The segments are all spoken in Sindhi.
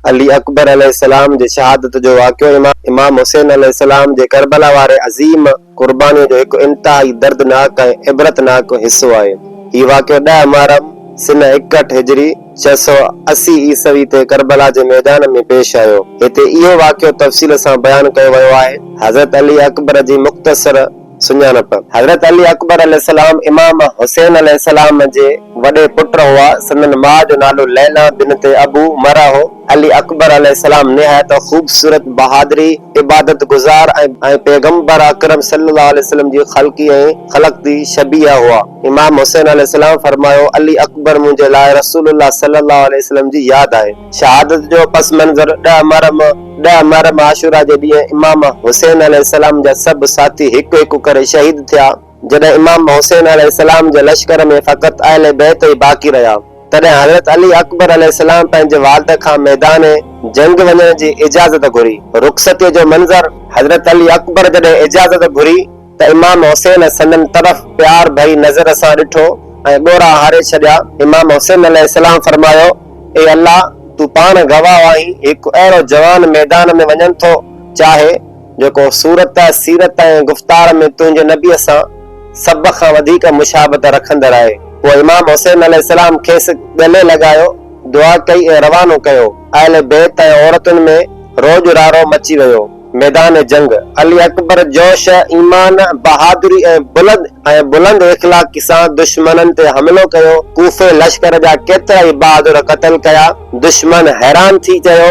علي اڪبر عليه السلام جي شهادت جو واقعو امام حسين عليه السلام جي ڪربلا واري عظيم قربانيء جو هڪ انتهائي دردناڪ ۽ عبرتناڪ حصو آهي. هي واقعو ڏهه محرم سنه 61 هجري، 680 عيسوي تي ڪربلا جي ميدان ۾ پيش آيو. هتي اهو واقعو تفصيل سان بيان ڪيو ويو آهي. حضرت علي اڪبر جي مختصر سڃاڻپ، حضرت علي اڪبر عليه السلام امام حسين عليه السلام جي وڏي پٽ هئا. سندن ماء جو نالو ليليٰ بنت ابو مره هو. علي اڪبر عليه السلام نهايت خوبصورت، بهادري، عبادت گذار ۽ پيغمبر اڪرم صلي الله عليه وسلم جي خلقي ۽ خلقتي شبيهه هئا. امام حسين عليه السلام فرمايو، علي اڪبر منهنجي لاء رسول الله صلي الله عليه وسلم جي ياد آهي. شهادت جو پس منظر، ڏهه محرم، ڏهه محرم عاشورا جي ڏينهن امام حسين عليه السلام جا سڀ ساٿي هڪ هڪ ڪري شهيد ٿيا. جڏهن امام حسين عليه السلام جي لشڪر ۾ فقط اهل بيت ئي باقي رهيا، تڏهن حضرت علي اڪبر عليه السلام پنهنجي والد کان ميدان جنگ وڃڻ جي اجازت گهري. رخصتيء جو منظر، حضرت علي اڪبر جڏهن اجازت گهري ته امام حسين سندن طرف پيار ڀري نظر سان ڏٺو ۽ ڳوڙها هاري ڇڏيا. امام حسين عليه السلام فرمايو، اي الله! تون پاڻ گواهه آهين، هڪ اهڙو جوان ميدان ۾ وڃڻ ٿو چاهي، جيڪو صورت، سيرت ۽ گفتار ۾ تنهنجي نبيء سان سڀ کان وڌيڪ مشابهت رکندڙ آهي. پوء امام حسين عليه السلام کيس ڳلي لڳايو، دعا ڪئي ۽ روانو ڪيو. اهل بيت ۽ عورتن ۾ روڄ راڙو مچي ويو. ميدان جنگ، علي اڪبر جوش، ايمان، بهادري ۽ بلند ۽ بلند اخلاقي سان دشمنن تي حملو ڪيو، ڪوفي لشڪر جا ڪيترائي بهادر قتل ڪيا، دشمن حيران ٿي چيو،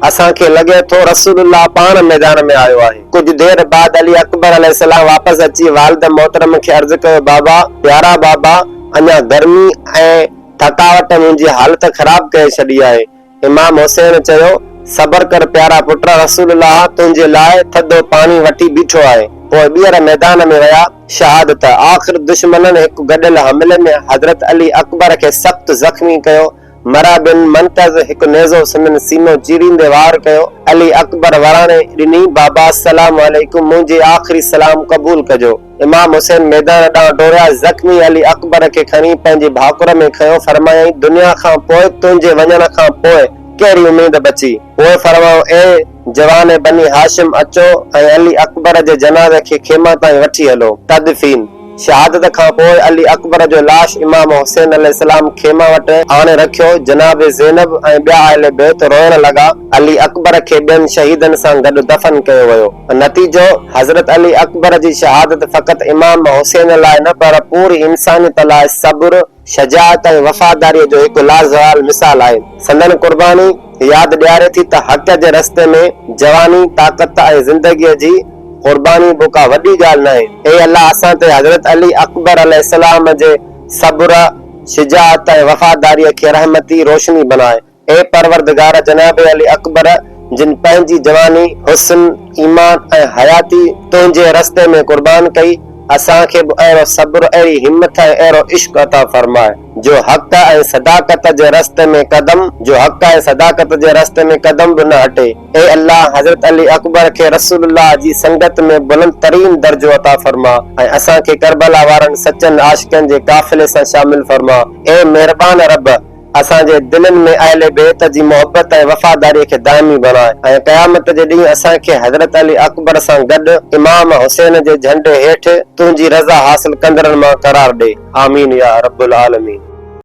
اسان کي لڳي ٿو رسول الله پاڻ ميدان ۾ آيو آهي. ڪجهه دير بعد علي اڪبر عليه السلام واپس اچي والد محترم کي عرض ڪيو، بابا، پيارا بابا، اڃا گرمي ۽ ٿڪاوٽ منهنجي حالت خراب ڪري ڇڏي آهي، امام حسين چيو، صبر ڪر پيارا پٽ، رسول الله تنهنجي لاء ٿڌو پاڻي وٺي بيٺو آهي. پوء ٻيهر ميدان ۾ ويا. شهادت، آخر دشمنن هڪ گڏيل حملي ۾ حضرت علي اڪبر کي سخت زخمي ڪيو. مرع بن منقذ هڪ نيزو سندن سينو چيريندي وار ڪيو. علي اڪبر وراڻي ڏني، بابا السلام عليڪم، منهنجي آخري سلام قبول ڪجو. امام حسين ميدان ڏانهن ڊوڙيا، زخمي علي اڪبر کي کڻي پنهنجي ڀاڪر ۾ کنيو، فرمايائين، دنيا کان پوء تنهنجي وڃڻ کان پوء ڪهڙي اميد بچي؟ پوء فرمايو، اي جوان بني هاشم اچو ۽ علي اڪبر جي جنازي کي خيمه تائين وٺي هلو. تدفين، شهادت کان پوء علي اڪبر جو لاش امام حسين عليه السلام خيمه وٽ آڻي رکيو، جناب زينب ۽ ٻيا اهل بيت روئڻ لڳا، علي اڪبر کي ٻين شهيدن سان گڏ دفن ڪيو ويو. نتيجو، حضرت علي اڪبر جي شهادت فقط امام حسين لاء نه پر پوري انسانيت لاء صبر، شجاعت ۽ وفاداريء جو هڪ لازوال مثال آهي. سندن قرباني ياد ڏياري ٿي ته حق جي رستي ۾ جواني، طاقت ۽ زندگيء جي قرباني به ڪا وڏي ڳالهه ناهي. اي الله اسان تي حضرت علي اڪبر عليه السلام جي صبر، شجاعت ۽ وفاداريء کي رحمتي روشني بڻاء. اي پروردگار جناب علي اڪبر جن پنهنجي جواني، حسن، ايمان ۽ حياتي تنهنجي رستي ۾ قربان ڪئي، اسان کي به اهڙو صبر، اهڙي همٿ ۽ اهڙو عشق عطا فرماء، جو حق ۽ صداقت جي رستي ۾ قدم جو حق ۽ صداقت جي رستي ۾ قدم به نه هٽي. اي الله حضرت علي اڪبر کي رسول الله جي سنگت ۾ بلند ترين درجو عطا فرما ۽ اسان کي ڪربلا وارن سچن عاشقن جي قافلي سان شامل فرما. اي مهربان رب! اسان جي دلين ۾ اهل بيت جي محبت ۽ وفاداريء کي دائمي بڻاء ۽ قيامت جي ڏينهن اسان کي حضرت علي اڪبر سان گڏ امام حسين جي جهنڊي هيٺ تنهنجي رضا حاصل ڪندڙن مان قرار ڏي. آمين يا رب العالمين.